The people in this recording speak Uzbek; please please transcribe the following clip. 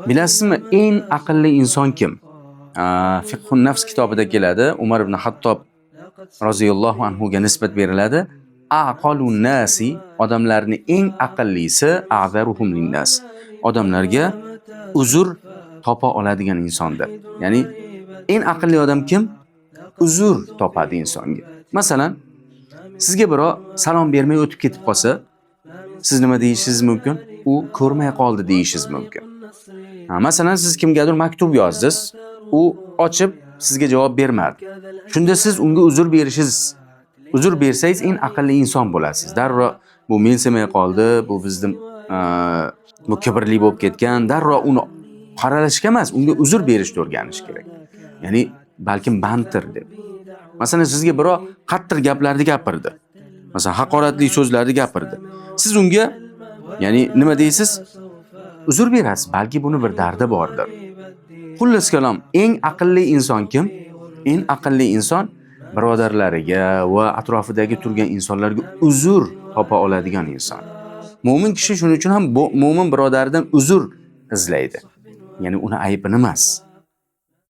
Bilasizmi, eng aqlli inson kim? Fiqhun nafs kitobida keladi. Umar ibn Hattob roziyallohu anhu ga nisbat beriladi. Aqalun nasi, odamlarning eng aqllisi, a'zaruhum linnas. Odamlarga uzr topa oladigan insondir. Ya'ni eng aqlli odam kim? Uzr topadi insonga. Masalan, sizga birov salom bermay o'tib ketib qolsa, siz nima deyishingiz mumkin? U ko'rmay qoldi deyishingiz mumkin. Ha, masalan, siz kimgadir maktub yozdingiz, u ochib sizga javob bermadi. Shunda siz unga uzr berishingiz, uzr bersangiz, eng aqlli inson bo'lasiz. Darrov bu mensimay qoldi, bu bizni bu kibrli bo'lib ketgan, darrov uni qoralashga emas, unga uzr berishni o'rganish kerak. Ya'ni balkim banddir deb. Masalan, sizga birov qattiq gaplarni gapirdi. Masalan, haqoratli so'zlarni gapirdi. Siz unga, ya'ni nima deysiz? Uzr berasiz, balki buni bir dardi bordir. Xullas kalom, eng aqlli inson kim? Eng aqlli inson birodarlariga va atrofidagi turgan insonlarga uzr topa oladigan inson. Mo'min kishi shuning uchun ham mo'min birodaridan uzr izlaydi. Ya'ni uni aybini emas.